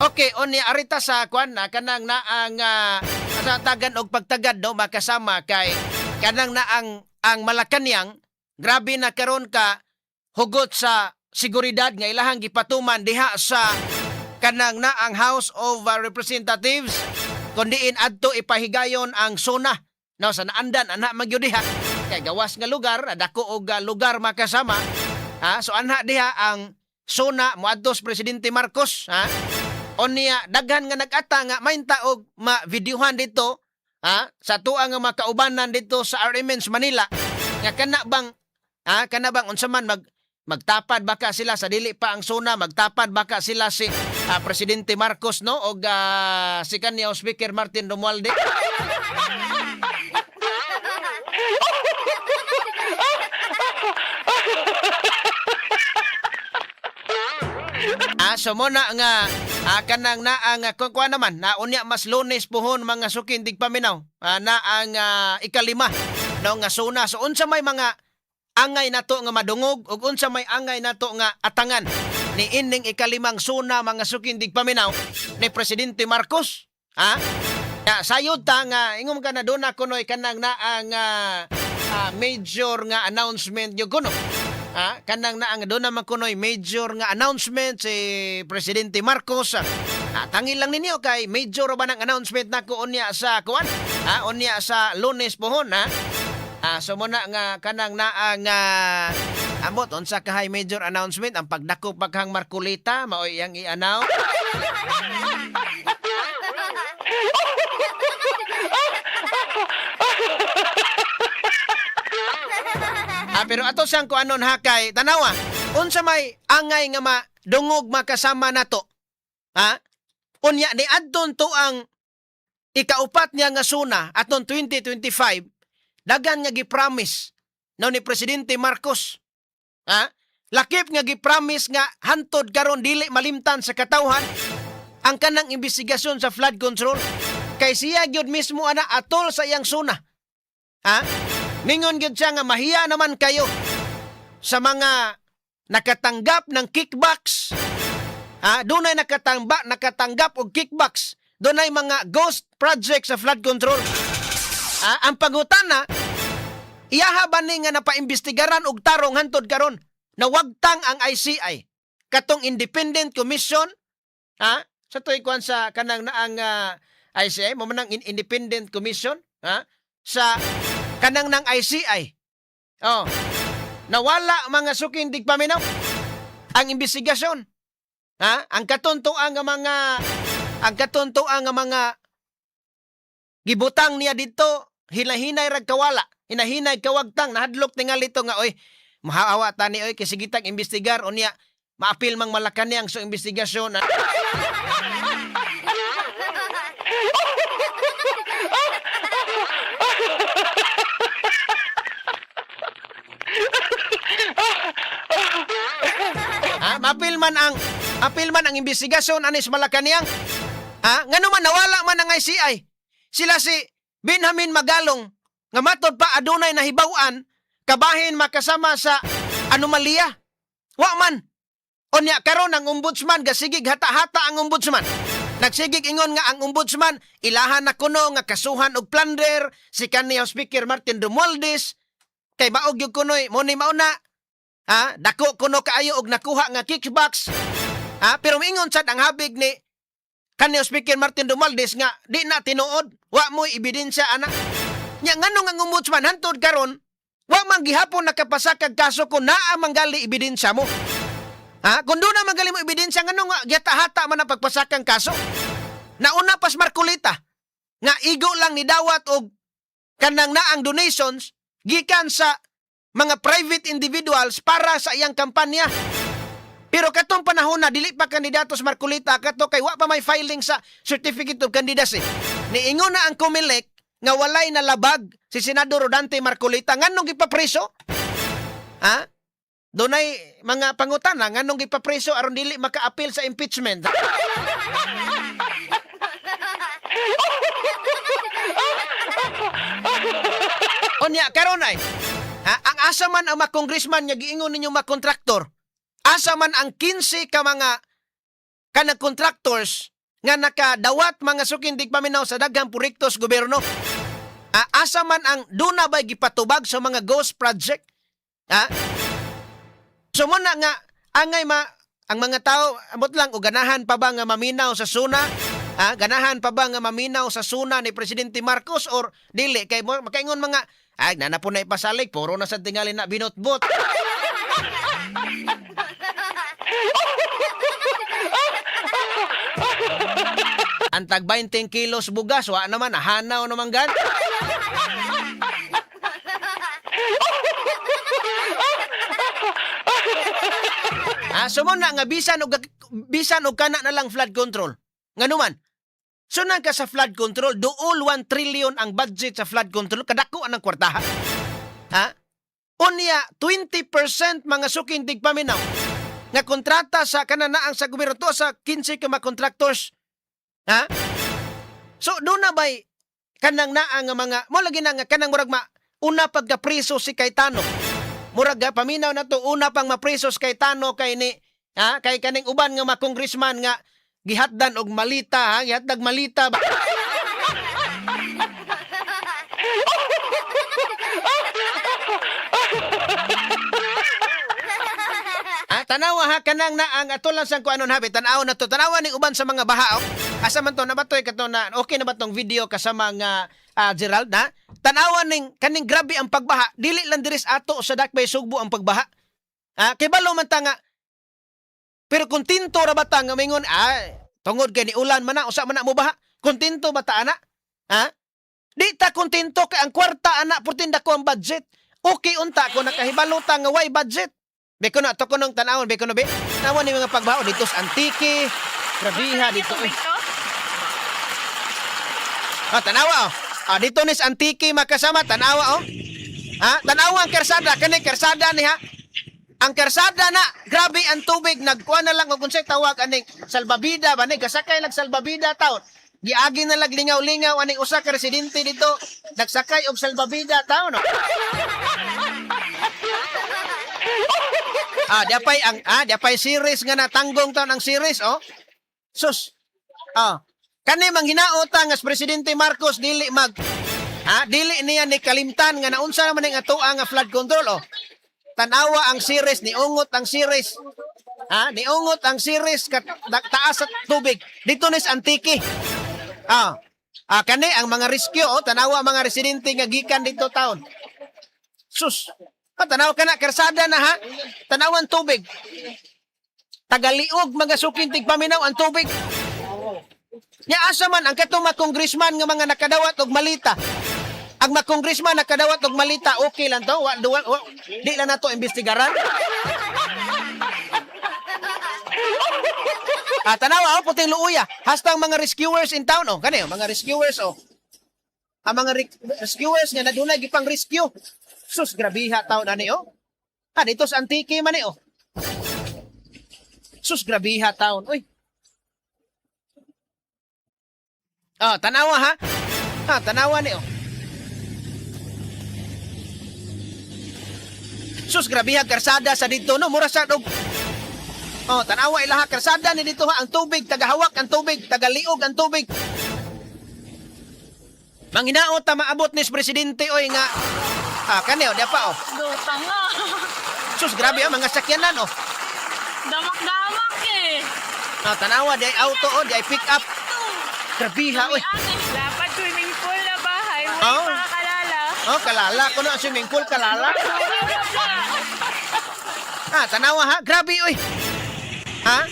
Okay, unya arita sa kwan na kanang naang sa tagan og pagtagad, no, makasama kay kanang naang ang Malacanang, grabe na karon ka hugot sa seguridad nga ilahang gipatuman diha sa kanang naang House of Representatives kun diin adto ipahigayon ang SONA, no, sa naandan ana magyud diha kay gawas nga lugar, dako og lugar, makasama, ha. So anha diha ang SONA moadto sa Presidente Marcos, ha. Unya daghan nga nag-ata nga mainta og ma-videohan dito, ha, sa tuwa nga makaubanan dito sa RMN sa Manila nga kana bang, ha, kana bang unsa man magtapad baka sila sa dili pa ang SONA, magtapad baka sila si Presidente Marcos, no, og si kanya Speaker Martin Romualdez. Ah, so mo na nga kanang naa nga kuan naman na unya mas Lunes puhon, mga suking tigpaminaw, na ang 5, no, nga SONA. So unsa may mga angay nato nga madungog ug unsa may angay nato nga atangan ni ining ikalimang SONA, mga suking tigpaminaw, ni Presidente Marcos, ha? Ya, sayod ta nga ingom ka na doon na kunoy kanang naa nga major nga announcement yo kuno. Ha? Kanang naa nga doon naman kunoy major nga announcement si Presidente Marcos. Ah, tangil lang ninyo kay major ba ng announcement nako unya sa kuan? Ha? Unya sa Lunes pohon, ha? Ah, so muna nga kanang naa nga amot unsa kahay major announcement, ang pagdako paghang Marcoleta maoy iyang i-announce. Ah, pero ato siyang kuanon hakay, tanawa, unsa may angay nga madungog makasama nato? Ha? Unya ni adton to ang ikaupat niya nga SONA aton 2025, dagan nga gi-promise, no, ni Presidente Marcos. Ha? Lakip nga gi-promise nga hantod karon dili malimtan sa katawhan ang kanang investigasyon sa flood control. Kay siya gyud mismo ana atol sa iyang SONA. Ha? Ningon gyud siya nga mahiya naman kayo sa mga nakatanggap ng kickbacks. Ha? Dunay nakatanggap og kickbacks. Dunay mga ghost project sa flood control. Ha? Ang pangutana, iyaha ba ni nga napaimbestigaran og tarong hantod karon? Nawagtang ang ICI. Katong Independent Commission, ha? Sa to'y kuan sa kanang naang ICI, mo man ang Independent Commission, ha? Sa kanang ng ICI. Oh. Nawala, mga suking tigpaminaw, ang investigasyon. Ha? Ang katuntuan nga mga gibutang niya dito hinahinay rag kawala, hinahinay kawagtang, nahadlok tingali to nga oy mahawa tani oy kay sigitang imbestigar unya maapil mang Malacanang sa investigasyon. Ha, maapil man ang investigasyon anis Malacanang. Ha, ngano man nawala man ang ICI? Sila si Benjamin Magalong nga matod pa adunay nahibaw-an kabahin makasama sa anomalya. Wa man. Unya karon ang ombudsman gasigig hata-hata ang ombudsman. Nagsigig ingon nga ang ombudsman ilahan na kuno nga kasuhan og plunder si kaniyang Speaker Martin Romualdez kay maog gyud kunoy mo ni mauna. Ha, dako kuno kaayo og nakuha nga kickbacks. Ha, pero miingon sad ang habig ni kaniyang Speaker Martin Romualdez nga di na tinuod, wa mo'y ebidensya ana. Nya ngano nga ang ombudsman hantod karon wa man gihapon nakapasakag kaso kung naa manggali ebidensya mo? Ha? Kung doon na manggali mo ebidensya, ngano nga gihata-hata man ang pagpasakang kaso? Nauna pas Marcoleta nga igo lang ni dawat og kanang naang donations gikan sa mga private individuals para sa iyang kampanya. Pero katong panahon na dili pa kandidato sa Marcoleta kato kay wa pa may filing sa certificate of candidacy. Niingon na ang COMELEC nga walay nalabag si Senador Rodante Marcoleta, nganong gipapreso? Ha? Dunay mga pangutana nganong gipapreso aron dili maka-appeal sa impeachment. Unya karon ay ha, ang asa man ang mga congressman nga giingon ninyo mga kontraktor? Asa man ang 15 ka mga kanang contractors Nga nakadawat, mga suking tigpaminaw, sa daghang proyekto sa gobyerno. Ah, asa man ang duna bay gipatubag sa mga ghost project? Ha? So muna nga angay ma ang mga tao amot lang o ganahan pa ba nga maminaw sa SONA? Ha? Ganahan pa ba nga maminaw sa SONA ni Presidente Marcos or dili kay mo makaingon mga ay nana po na ipasalig, puro na sa tingali na binotbot. Ang tag 20 kilos bugas wa naman, hanaw naman gan. Ah, so mo na nga bisan og kana na lang flood control. Nganuman? So nang ka sa flood control, duol 1 trillion ang budget sa flood control, kadako ang kwartaha. Ha? Unya, 20%, mga suking tigpaminaw, nga kontrata sa kananaang sa gobyerno to sa 15 ka mga contractors. Ha? So doon na ba'y kanang naa nga mga mo lagi na nga kanang murag ma una pagka preso si Cayetano. Murag ga paminaw na to, una pang mapreso si Cayetano kay ni ha, kay kaning uban nga mga congressman nga gihatdan og malita, ha, gihatdag malita ba. Ah, tanawa ha, kanang na ang ato lang sang kuanon habi, tanaw na to, tanawa ning uban sa mga baha, oh. Asa man to na batoy kato na okay na ba tong video kasama nga Gerald na? Tanawa ning kaning grabe ang pagbaha, dili lang diri sa ato sa Dakbay Sugbo ang pagbaha. Ah, kay balo man ta nga pero kontento ra ba ta nga mingon tungod kay ni ulan man na, usa man na mo baha. Kontento ba ta ana? Ha? Di ta kontento kay ang kwarta ana purtin dako ang budget. Okay unta ko nakahibalo ta nga way budget. Beko na to ko nung tanawon, beko na be. Tanawan ni mga pagbaho dito sa Antique. Grabiha dito. Eh. Ah, tanawa oh. Ah, dito ni sa Antique, makasama, tanawa oh. Ha? Tanawa ang kersada, kani kersada ni ha. Ang kersada na, grabe ang tubig, nagkuha na lang og unsay tawag aning salbabida ba ni, gasakay lag salbabida taon. Giagi na lag lingaw-lingaw aning usa ka residente dito, nagsakay og salbabida taon. Oh. Ah, diapay ang diapay series nga natanggong taon ang series oh. Sus. Ah. Kani manghinaota nga si Presidente Marcos dili mag ha, dili niya ni kalimtan nga naunsa naman ning atoa nga flood control oh. Tanawa ang series, niungot ang series. Ha, niungot ang series kat taas sa tubig. Dito ni sa Antique. Ah. Ah, kani ang mga rescue oh, tanawa ang mga residente nga gikan dito taon. Sus. Ah, tanaw ka na, kersada na ha. Tanawan tubig. Tagaliog mga suking tigpaminaw ang tubig. Nya asa man ang katong mga congressman nga mga nakadawat og malita. Ang mga congressman nakadawat og malita, okay lang to. Wa, wa, wa, di lang nato imbestigaran. Ah, tanawa oh, puting luuya. Hasta ang mga rescuers in town oh. Kani oh, mga rescuers oh. Ang mga rescuers nga nadunay gipang rescue. Sus, grabiha taon ani oh. Ah, dito sa Antique man ni oh. Sus, grabiha taon. Uy. Ah, tanawa ha. Ah, tanawa ni oh. Sus, grabiha karsada sa dito no, mura sa og. Oh, tanawa ilaha karsada ni dito ha, ang tubig tagahawak ang tubig, tagaliog ang tubig. Manghinaot ta maabot ni presidente oy nga kani oh, di pa oh. Dota nga. Sus, grabe ang mga sakyanan oh. Damak-damak eh. Ah, tanawa di ay auto oh, di ay pick up. Grabiha oy. Dapat swimming pool na ba? Highway Oh. pa kalala. Oh, kalala kuno ang swimming pool kalala. Ah, tanawa ha, grabe oy. Ha?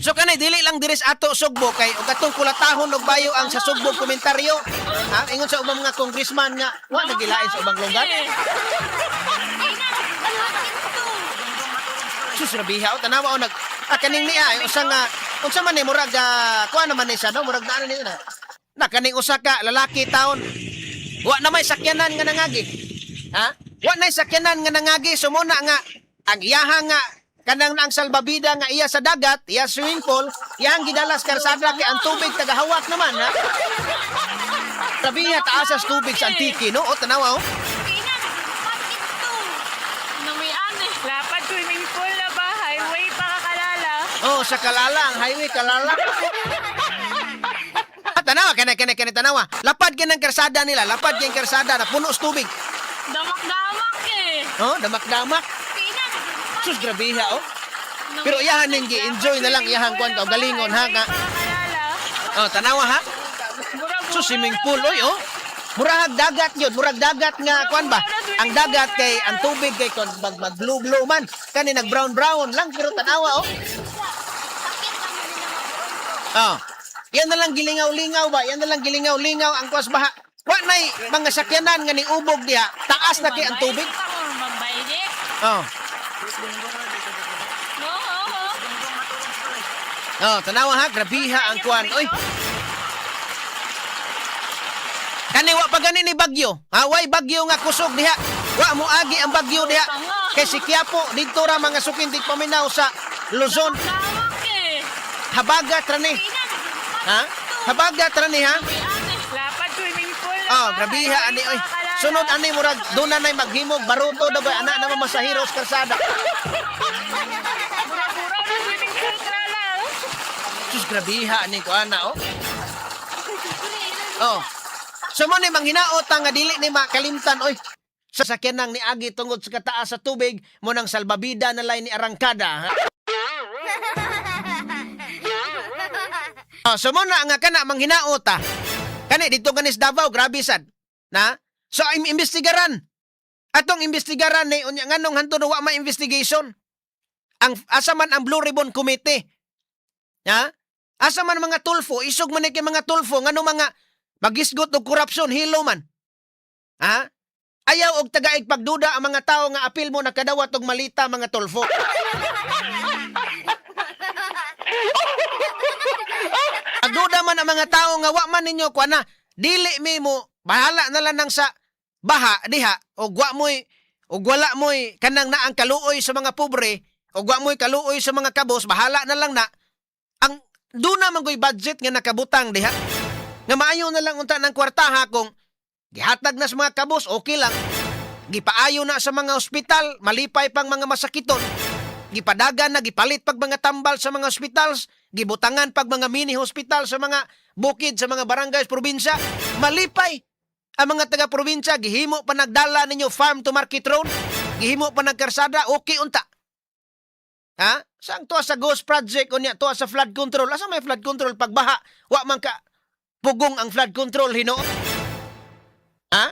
So kanay dili lang diri sa ato Sugbo kay og atong kulatahon og bayo ang sa Sugbo komentaryo. Ha, ingon sa ubang mga congressman nga wa nagilain sa ubang lugar. Sus, grabiha oh, tanawa oh nag kaning niya ay usa nga unsa man ni murag kuan naman ni siya no, murag naano ni na. Na kaning usa ka lalaki taon. Wa na may sakyanan nga nangagi. Ha? Wa na sakyanan nga nangagi, sumuna nga ang iyaha nga kanang ang salbabida nga iya sa dagat, iya swimming pool, iyang gidalas karsada kay ang tubig tagahawak naman ha. Grabiha taas sa tubig sa Antique no, o tanawa oh. Namian eh. Dapat swimming pool na ba? Highway pa kalala. Oh, sa Kalala, ang highway Kalala. Ah, tanawa kani kani kani tanawa. Lapad kay ng karsada nila, lapad kay karsada na puno sa tubig. Damak-damak eh. Oh, damak-damak. Sus, grabeha oh. Pero iyahan ning gi-enjoy na lang iyahang kwan ka galingon ha nga. Oh, tanawa ha. Sus, swimming pool oy oh. Murag dagat yun, murag dagat nga kwan ba? Ang dagat kay ang tubig kay kon mag, mag blue blue man. Kani nag brown brown lang pero tanawa oh. Oh. Yan na lang gilingaw-lingaw ba? Yan na lang gilingaw-lingaw ang kwas baha. Wa nay mga sakyanan nga niubog diha, taas na kay ang tubig. Oh. Oh, tanawa ha, grabiha ang kuan. Oy. Kani wa pa gani ni bagyo. Ha, way bagyo nga kusog diha. Wa mo agi ang bagyo diha. Kay si Quiapo didto ra mga sukin di paminaw sa Luzon. Habagat ra ni. Ha? Habagat ra ni ha? Lapad swimming pool na Oh, bahay. grabiha ani oy. Sunod ani murag doon na nay maghimog baruto daw ba ana naman masahiros karsada. Mura-mura na swimming pool ka lang. Sus, grabiha ani ko ana oh. Oh. So mo ni manghinaot nga dili ni makalimtan oy. Sa sakyanan ni agi tungod sa kataas sa tubig mo nang salbabida na lay ni arangkada. Ha? Oh, so mo na nga kana manghinaot ah. Kani dito kanis Davao grabe sad. Na? So im imbestigaran. Atong imbestigaran ni unya nganong hantod wa ma investigation. Ang asa man ang Blue Ribbon Committee. Ha? Asa man mga Tulfo, isog man ni kay mga Tulfo ngano mga magisgot og korupsyon hilo man. Ha? Ayaw og tagaig pagduda ang mga tao nga apil mo nakadawat og malita mga Tulfo. Pagduda man ang mga tao nga wa man ninyo kuan na dili mi mo bahala na lang nang sa baha diha og wa moy og wala moy kanang naang kaluoy sa mga pobre og wa moy kaluoy sa mga kabos, bahala na lang na ang duna man ko'y budget nga nakabutang diha nga maayo na lang unta ng kwartaha kung gihatag na sa mga kabos, okay lang. Gipaayo na sa mga ospital, malipay pang mga masakiton. Gipadagan na, gipalit pag mga tambal sa mga ospitals, gibutangan pag mga mini hospital sa mga bukid, sa mga barangays, probinsya. Malipay ang mga taga-probinsya, gihimo pa nagdala ninyo farm to market road, gihimo pa nagkarsada, okay unta. Ha? Saan tuwa sa Ghost Project unya tuwa sa flood control? Asa may flood control pagbaha? Wa man ka pugong ang flood control hinoo. Ha?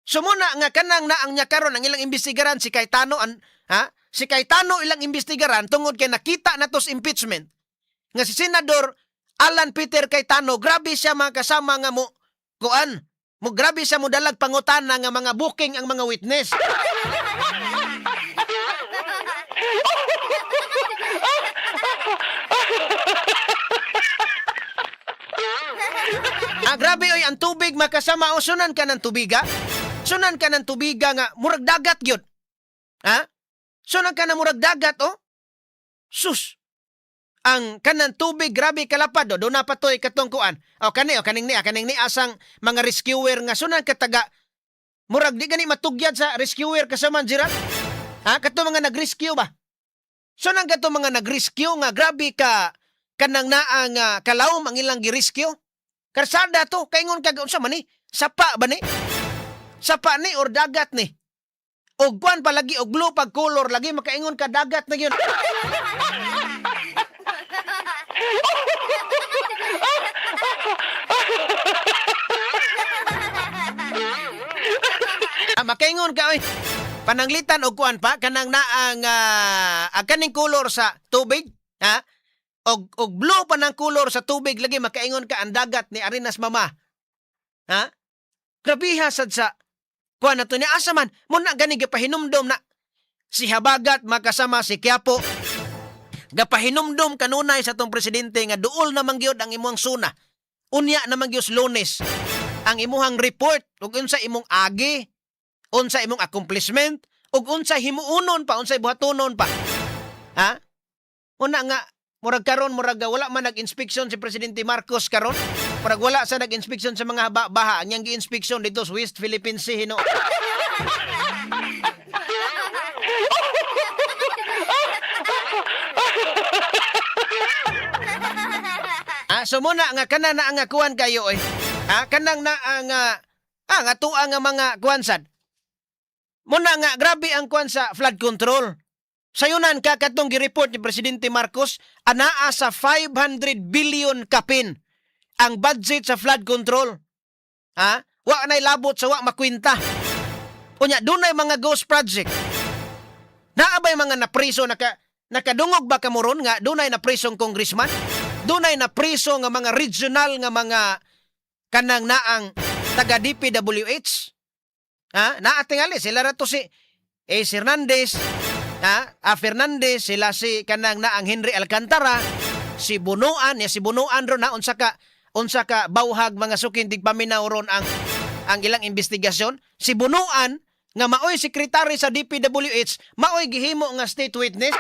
Sumuna nga kanang naang niya karon ang ilang imbestigaran si Cayetano an, ha? Si Cayetano ilang imbestigaran tungod kay nakita na tos impeachment nga si Senador Alan Peter Cayetano, grabe siya mga kasama nga mo kuan mo, grabe siya mo dalag pangutana nga mga booking ang mga witness. Ah, grabe oy ang tubig makasama o sunan ka ng tubiga. Sunan ka ng tubiga nga murag dagat gyud. Ha? Sunan ka na murag dagat oh. Sus. Ang kanan tubig grabe kalapad oh. Doon na patoy katong kuan. O kani o kaning ni kaning ni asang mga rescuer nga sunan ka taga murag di gani matugyad sa rescuer kasama jira. Ha? Kato mga nag-rescue ba? Sunan kato mga nag-rescue nga grabe ka kanang naa nga kalawom ang ilang gi-rescue. Karsada to, kaingon kag unsa man ni? Sapa ba ni? Sapa ni or dagat ni? Og kuan pa lagi og blue pag color lagi makaingon ka dagat na yun. Ah, makaingon ka oy. Pananglitan og kuan pa kanang naang ang kaning color sa tubig, ha? Og blue pa ng color sa tubig lagi makaingon ka ang dagat ni Arenas Mama. Ha? Grabiha sad sa kuan na to ni asa man mo na gani gipahinumdom na si Habagat makasama si Quiapo. Gapahinumdom kanunay sa tong presidente nga duol na man gyud ang imong suna. Unya na man gyud Lunes ang imuhang report ug unsa imong agi, unsa imong accomplishment, ug unsa himuonon pa, unsay buhatonon pa. Ha? Una nga murag karon murag wala man nag-inspection si Presidente Marcos karon. Murag wala sa nag-inspection sa mga baha. Ang iyang gi-inspection dito sa West Philippine Sea hino. So muna nga kana na ang kuan kayo eh. Ha, kanang na ang nga tuwa nga mga kuan sad. Muna nga grabe ang kuan sa flood control. Sayunan ka katong gi-report ni Presidente Marcos, anaa sa 500 billion kapin ang budget sa flood control. Ha? Wa nay labot sa wa makwinta. Unya dunay mga ghost project. Naa bay mga napriso, nakadungog ba kamo ron nga dunay naprisong congressman? Dunay napriso nga mga regional nga mga kanang naang taga DPWH? Ha? Naa tingali sila ra to si Ace Hernandez, ha? A Fernandez, sila si kanang naang Henry Alcantara, si Bunuan, ya si Bunuan ron na unsa ka bawhag, mga sukin tigpaminaw, ron ang ilang investigasyon. Si Bunuan nga maoy sekretary sa DPWH, maoy gihimo nga state witness.